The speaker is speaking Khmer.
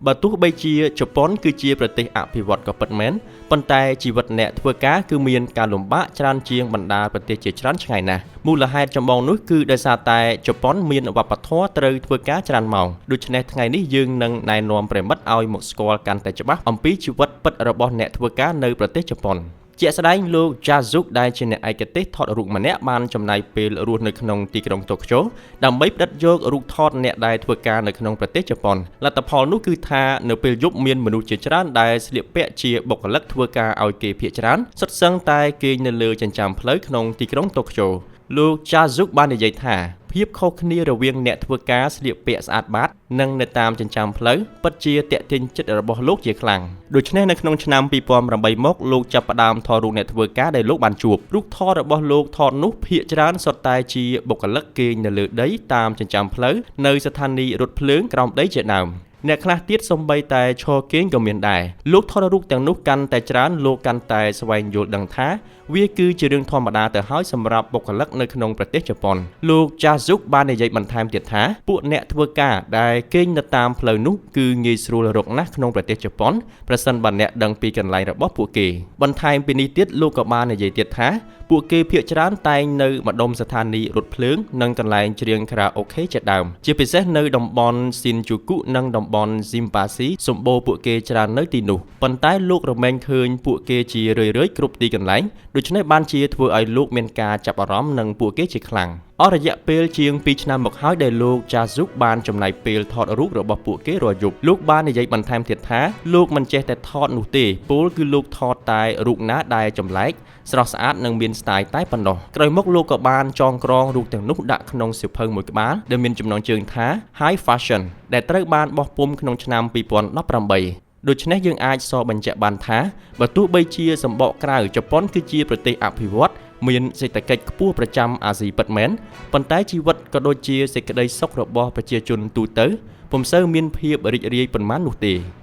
បើទោះបីជាជប៉ុនគឺជាប្រទេសអភិវឌ្ឍក៏ពិតមែនប៉ុន្តែជីវិតអ្នកធ្វើការគឺមានការលំបាកច្រើនជាងបណ្ដាប្រទេសជាច្រើនឆ្ងាយណាស់មូលហេតុចម្បងនោះគឺដោយសារតែជប៉ុនមានវប្បធម៌ត្រូវធ្វើការច្រើនម៉ោងដូច្នេះថ្ងៃនេះយើងនឹងណែនាំប្រិយមិត្តឲ្យមកស្គាល់កាន់តែច្បាស់អំពីជីវិតពិតរបស់អ្នកធ្វើការនៅប្រទេសជប៉ុនជាក់ស្ដែងលោក Jazuk ដែលជាអ្នកឯកទេសថតរូបម្នាក់បានចំណាយពេលរស់នៅក្នុងទីក្រុងតូក្យូដើម្បីផ្ដិតយករូបថតអ្នកដែលធ្វើការនៅក្នុងប្រទេសជប៉ុនលទ្ធផលនោះគឺថានៅពេលយប់មានមនុស្សជាច្រើនដែលស្លៀកពាក់ជាបុគ្គលិកធ្វើការឲ្យគេភាគច្រើនសុទ្ធសឹងតែគេងនៅលើចិញ្ចើមផ្លូវក្នុងទីក្រុងតូក្យូលោក Jazuk បាននិយាយថាភាពខុសគ្នារវាងអ្នកធ្វើការស្លៀកពាក់ស្អាតបាតនិងនៅតាមចិញ្ចើមផ្លូវពិតជាទាក់ទាញចិត្តរបស់លោកជាខ្លាំងដូច្នេះនៅក្នុងឆ្នាំ2008មកលោកចាប់ផ្ដើមថតរូបអ្នកធ្វើការដែលលោកបានជួបរូបថតរបស់លោកថតនោះភាគច្រើនសុទ្ធតែជាបុគ្គលិកគេងនៅលើដីតាមចិញ្ចើមផ្លូវនៅស្ថានីយ៍រថភ្លើងក្រោមដីជាដើមអ្នកខ្លះទៀតសូម្បីតែឈរគេងក៏មានដែរលោកថតរូបទាំងនោះកាន់តែច្រើនលោកកាន់តែស្វែងយល់ដឹងថាវាគឺជារឿងធម្មតាទៅហើយសម្រាប់បុគ្គលិកនៅក្នុងប្រទេសជប៉ុនលោក Jazuk បាននិយាយបន្ថែមទៀតថាពួកអ្នកធ្វើការដែលគេងនៅតាមផ្លូវនោះគឺងាយស្រួលរកណាស់ក្នុងប្រទេសជប៉ុនប្រសិនបើអ្នកដឹងពីកន្លែងរបស់ពួកគេបន្ថែមពីនេះទៀតលោកក៏បាននិយាយទៀតថាពួកគេភាគច្រើនតែងនៅម្ដុំស្ថានីយ៍រថភ្លើងនិងកន្លែងច្រៀងខារ៉ាអូខេជាដើមជាពិសេសនៅតំបន់ស៊ីនជូគុនិងតំបន់ស៊ីមប៉ាស៊ីសម្បូរពួកគេច្រើននៅទីនោះប៉ុន្តែលោករមែងឃើញពួកគេជារឿយៗគ្រប់ទីកន្លែងដូច្នេះបានជាធ្វើឲ្យលោកមានការចាប់អារម្មណ៍នឹងពួកគេជាខ្លាំងអស់រយៈពេលជាង2ឆ្នាំមកហើយដែលលោក Jazuk បានចំណាយពេលថតរូបរបស់ពួកគេរាល់យប់លោកបាននិយាយបន្ថែមទៀតថាលោកមិនចេះតែថតនោះទេពោលគឺលោកថតតែរូបណាដែលចម្លែកស្រស់ស្អាតនិងមានស្ទាយតែប៉ុណ្ណោះក្រោយមកលោកក៏បានចងក្រងរូបទាំងនោះដាក់ក្នុងសៀវភៅមួយក្បាលដែលមានចំណងជើងថា High Fashion ដែលត្រូវបានបោះពុម្ពក្នុងឆ្នាំ2018ដូច្នេះយើងអាចសបញ្ជាក់បានថាបើទោះបីជាសម្បកក្រៅជប៉ុនគឺជាប្រទេសអភិវឌ្ឍមានសេដ្ឋកិច្ចខ្ពស់ប្រចាំអាស៊ីពិតមែនប៉ុន្តែជីវិតក៏ដូចជាសេចក្តីសុខរបស់ប្រជាជនទូទៅពុំសូវមានភាពរីករាយប៉ុន្មាននោះទេ។